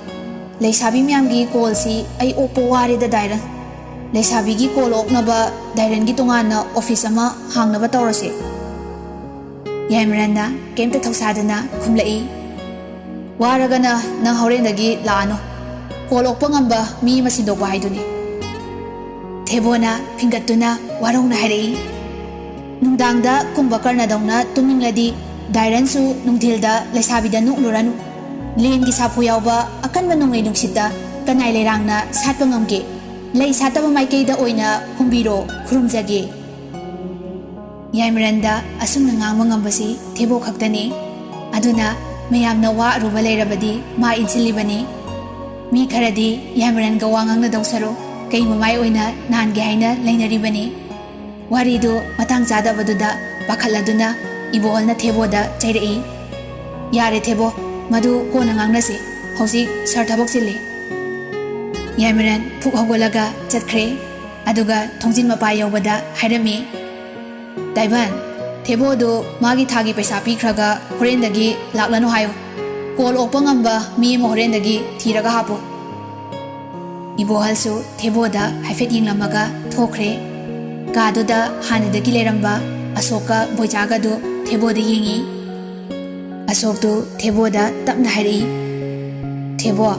ꯂꯩꯁꯥꯕꯤ ꯃꯌꯥꯝꯒꯤ callꯁꯤ ꯑꯩ ꯑꯣꯛꯄ ꯋꯥꯔꯦꯗ ꯗꯥꯏꯔꯟ꯫ ꯂꯩꯁꯥꯕꯤꯒꯤ call ꯑꯣꯛꯅꯕ ꯗꯥꯏꯔꯟꯒꯤ ꯇꯣꯉꯥꯟꯅ office ꯑꯃ ꯍꯥꯡꯅꯕ ꯇꯧꯔꯁꯦ꯫" ꯌꯥꯏꯃꯔꯟꯅ ꯀꯩꯝꯇ ꯊꯧꯁꯥꯗꯅ ꯈꯨꯝꯂꯛꯏ꯫ "ꯋꯥꯔꯒꯅ ꯅꯪ ꯍꯣꯔꯦꯟꯗꯒꯤ ꯂꯥꯛꯑꯅꯨ꯫ Call ꯑꯣꯛꯄ ꯉꯝꯕ ꯃꯤ ꯑꯃ ꯁꯤꯟꯗꯣꯛꯄ ꯍꯥꯏꯗꯨꯅꯤ꯫" ꯊꯦꯕꯣꯅ ꯐꯤꯡꯒꯠꯇꯨꯅ ꯋꯥꯔꯧꯅ ꯍꯥꯏꯔꯛꯏ, "ꯅꯨꯡꯗꯥꯡꯗ ꯀꯨꯝꯚꯀꯔꯅꯗꯧꯅ ꯇꯨꯝꯅꯤꯡꯂꯗꯤ ꯗꯥꯏꯔꯟꯁꯨ ꯅꯨꯡꯊꯤꯜꯗ ꯂꯩꯁꯥꯕꯤꯗ ꯅꯣꯛꯂꯨꯔꯅꯨ꯫ ꯂꯦꯟꯒꯤ ꯁꯥꯐꯨ ꯌꯥꯎꯕ ꯑꯀꯟꯕ ꯅꯣꯡꯂꯩ ꯅꯨꯡꯁꯤꯠꯇ ꯀꯅꯥꯏ ꯂꯩꯔꯥꯡꯅ ꯁꯥꯠꯄ ꯉꯝꯒꯦ? ꯂꯩ ꯁꯥꯠꯇꯕ ꯃꯥꯏꯀꯩꯗ ꯑꯣꯏꯅ ꯍꯨꯝꯕꯤꯔꯣ, ꯈꯨꯔꯨꯝꯖꯒꯦ꯫ ꯌꯥꯏꯃꯔꯟꯗ ꯑꯁꯨꯝꯅ ꯉꯥꯡꯕ ꯉꯝꯕꯁꯤ ꯊꯦꯕꯣ ꯈꯛꯇꯅꯤ꯫ ꯑꯗꯨꯅ ꯃꯌꯥꯝꯅ ꯋꯥ ꯑꯔꯨꯕ ꯂꯩꯔꯕꯗꯤ ꯃꯥ ꯏꯟꯁꯤꯜꯂꯤꯕꯅꯤ꯫ ꯃꯤ ꯈꯔꯗꯤ ꯌꯥꯏꯃꯔꯟꯒ ꯋꯥ ꯉꯥꯡꯅꯗꯧ ꯁꯔꯨꯛ ꯀꯩ ꯃꯃꯥꯏ ꯑꯣꯏꯅ ꯅꯥꯟꯒꯦ ꯍꯥꯏꯅ ꯂꯩꯅꯔꯤꯕꯅꯤ꯫ ꯋꯥꯔꯤꯗꯨ ꯃꯇꯥꯡ ꯆꯥꯗꯕꯗꯨꯗ ꯄꯥꯈꯠꯂꯗꯨꯅ ꯏꯕꯣꯍꯜꯅ ꯊꯦꯕꯣꯗ ꯆꯩꯔꯛꯏ꯫ "ꯌꯥꯔꯦ ꯊꯦꯕꯣ, ꯃꯗꯨ ꯀꯣꯟꯅ ꯉꯥꯡꯅꯁꯤ꯫ ꯍꯧꯖꯤꯛ ꯁꯥꯔ ꯊꯕꯛ ꯆꯤꯜꯂꯤ꯫" ꯌꯥꯏꯃꯔꯟ ꯐꯨꯛ ꯍꯧꯒꯠꯂꯒ ꯆꯠꯈ꯭ꯔꯦ꯫ ꯑꯗꯨꯒ ꯊꯣꯡꯖꯤꯟ ꯃꯄꯥ ꯌꯧꯕꯗ ꯍꯥꯏꯔꯝꯃꯤ, "ꯇꯥꯏꯕꯟ, ꯊꯦꯕꯣꯗꯨ ꯃꯥꯒꯤ ꯊꯥꯒꯤ ꯄꯩꯁꯥ ꯄꯤꯈ꯭ꯔꯒ ꯍꯣꯔꯦꯟꯗꯒꯤ ꯂꯥꯛꯂꯅꯨ ꯍꯥꯏꯌꯨ꯫ ꯀꯣꯜ ꯑꯣꯛꯄ ꯉꯝꯕ ꯃꯤ ꯑꯃ ꯍꯣꯔꯦꯟꯗꯒꯤ ꯊꯤꯔꯒ ꯍꯥꯞꯄꯨ꯫" ꯏꯕꯣꯍꯜꯁꯨ ꯊꯦꯕꯣꯗ ꯍꯥꯏꯐꯦꯠ ꯌꯦꯡꯂꯝꯃꯒ ꯊꯣꯛꯈ꯭ꯔꯦ꯫ ꯀꯥꯗꯨꯗ ꯍꯥꯟꯅꯗꯒꯤ ꯂꯩꯔꯝꯕ ꯑꯁꯣꯛꯀ ꯕꯣꯏꯆꯥꯒꯗꯨ ꯊꯦꯕꯣꯗ ꯌꯦꯡꯉꯤ꯫ ꯑꯁꯣꯛꯇꯨ ꯊꯦꯕꯣꯗ ꯇꯞꯅ ꯍꯥꯏꯔꯛꯏ, "ꯊꯦꯕꯣ,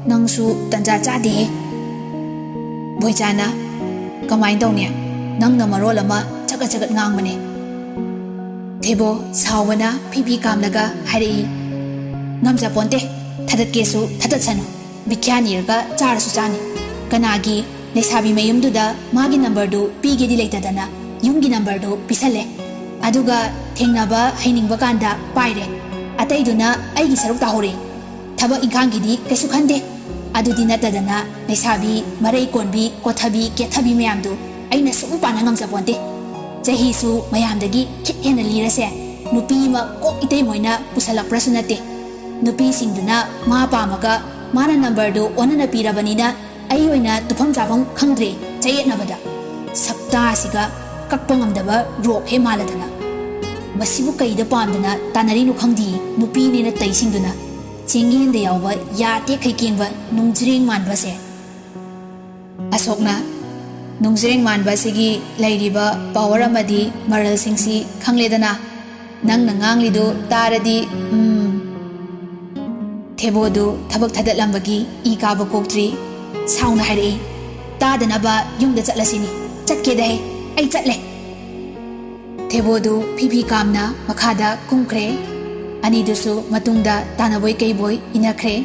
ꯅꯪꯁꯨ ꯇꯟꯖꯥ ꯆꯥꯗꯦꯍꯦ꯫" ꯕꯣꯏꯆꯥꯅ, "ꯀꯃꯥꯏꯅ ꯇꯧꯅꯤ? ꯅꯪꯅ ꯃꯔꯣꯜ ꯑꯃ ꯆꯒꯠ ꯆꯒꯠ ꯉꯥꯡꯕꯅꯦ꯫" ꯊꯦꯕꯣ ꯁꯥꯎꯕꯅ ꯐꯤꯕꯤ ꯀꯥꯝꯂꯒ ꯍꯥꯏꯔꯛꯏ, "ꯉꯝꯖꯄꯣꯟꯇꯦ, ꯊꯥꯗꯠꯀꯦꯁꯨ ꯊꯥꯗꯠꯁꯅꯨ꯫ ꯕꯤꯈ꯭ꯌꯥ ꯅꯤꯔꯒ ꯆꯥꯔꯁꯨ ꯆꯥꯅꯤ꯫ ꯀꯅꯥꯒꯤ ꯂꯩꯁꯥꯕꯤ ꯃꯌꯨꯝꯗꯨꯗ ꯃꯥꯒꯤ ꯅꯝꯕꯔꯗꯨ ꯄꯤꯒꯦꯗꯤ ꯂꯩꯇꯗꯅ ꯌꯨꯝꯒꯤ ꯅꯝꯕꯔꯗꯨ ꯄꯤꯁꯜꯂꯦ꯫ ꯑꯗꯨꯒ ꯊꯦꯡꯅꯕ ꯍꯩꯅꯤꯡꯕ ꯀꯥꯟꯗ ꯄꯥꯏꯔꯦ꯫ ꯑꯇꯩꯗꯨꯅ ꯑꯩꯒꯤ ꯁꯔꯨꯛ ꯇꯥꯍꯧꯔꯦ꯫ ꯊꯕꯛ ꯏꯪꯈꯥꯡꯒꯤꯗꯤ ꯀꯩꯁꯨ ꯈꯟꯗꯦ꯫ ꯑꯗꯨꯗꯤ ꯅꯠꯇꯗꯅ ꯂꯩꯁꯥꯕꯤ ꯃꯔꯩ ꯀꯣꯟꯕꯤ, ꯀꯣꯊꯕꯤ, ꯀꯦꯊꯕꯤ ꯃꯌꯥꯝꯗꯨ ꯑꯩꯅ ꯁꯨꯝ ꯄꯥꯅ ꯉꯝꯖꯄꯣꯟꯇꯦ꯫ ꯆꯍꯤꯁꯨ ꯃꯌꯥꯝꯗꯒꯤ ꯈꯤꯠ ꯍꯦꯟꯅ ꯂꯤꯔꯁꯦ, ꯅꯨꯄꯤ ꯑꯃ ꯀꯣꯛ ꯏꯇꯩꯃꯣꯏꯅ ꯄꯨꯁꯜꯂꯛꯄ꯭ꯔꯁꯨ ꯅꯠꯇꯦ꯫ ꯅꯨꯄꯤꯁꯤꯡꯗꯨꯅ ꯃꯥ ꯄꯥꯝꯃꯒ ꯃꯥꯅ ꯅꯝꯕꯔꯗꯨ ꯑꯣꯟꯅꯅ ꯄꯤꯔꯕꯅꯤꯅ ꯑꯩ ꯑꯣꯏꯅ ꯇꯨꯐꯝ ꯆꯥꯐꯝ ꯈꯪꯗ꯭ꯔꯦ ꯆꯌꯦꯠꯅꯕꯗ꯫ ꯁꯛꯇꯥꯁꯤꯒ ꯀꯛꯄ ꯉꯝꯗꯕ ꯔꯣꯛ ꯍꯦꯛ ꯃꯥꯜꯂꯗꯅ꯫ ꯃꯁꯤꯕꯨ ꯀꯩꯗ ꯄꯥꯝꯗꯅ ꯇꯥꯟꯅꯔꯤꯅꯣ ꯈꯪꯗꯦ, ꯅꯨꯄꯤꯅꯦꯅ ꯇꯩꯁꯤꯡꯗꯨꯅ꯫ ꯆꯦꯡꯌꯦꯟꯗ ꯌꯥꯎꯕ ꯌꯥ ꯇꯦꯛꯈꯩ ꯀꯦꯡꯕ ꯅꯨꯡꯖ꯭ꯔꯦꯡ ꯃꯥꯟꯕꯁꯦ꯫" ꯑꯁꯣꯛꯅ, "ꯅꯨꯡꯖ꯭ꯔꯦꯡ ꯃꯥꯟꯕ ꯑꯁꯤꯒꯤ ꯂꯩꯔꯤꯕ ꯄꯥꯋꯔ ꯑꯃꯗꯤ ꯃꯔꯜꯁꯤꯡꯁꯤ ꯈꯪꯂꯦꯗꯅ꯫ ꯅꯪꯅ ꯉꯥꯡꯂꯤꯗꯨ ꯇꯥꯔꯗꯤ, ꯎꯝ꯫" ꯊꯦꯕꯣꯗꯨ ꯊꯕꯛ ꯊꯥꯗꯠꯂꯝꯕꯒꯤ ꯏ ꯀꯥꯕ ꯀꯣꯛꯇ꯭ꯔꯤ꯫ ꯁꯥꯎꯅ ꯍꯥꯏꯔꯛꯏ, "ꯇꯥꯗꯅꯕ ꯌꯨꯝꯗ ꯆꯠꯂꯁꯤꯅꯤ꯫ ꯆꯠꯀꯦꯗ ꯍꯦ, ꯑꯩ ꯆꯠꯂꯦ꯫" ꯊꯦꯕꯣꯗꯨ ꯐꯤꯐꯤ ꯀꯥꯝꯅ ꯃꯈꯥꯗ ꯀꯨꯝꯈ꯭ꯔꯦ꯫ ꯑꯅꯤꯗꯨꯁꯨ ꯃꯇꯨꯡꯗ ꯇꯥꯅꯕꯣꯏ ꯀꯩꯕꯣꯏ ꯏꯟꯅꯈ꯭ꯔꯦ꯫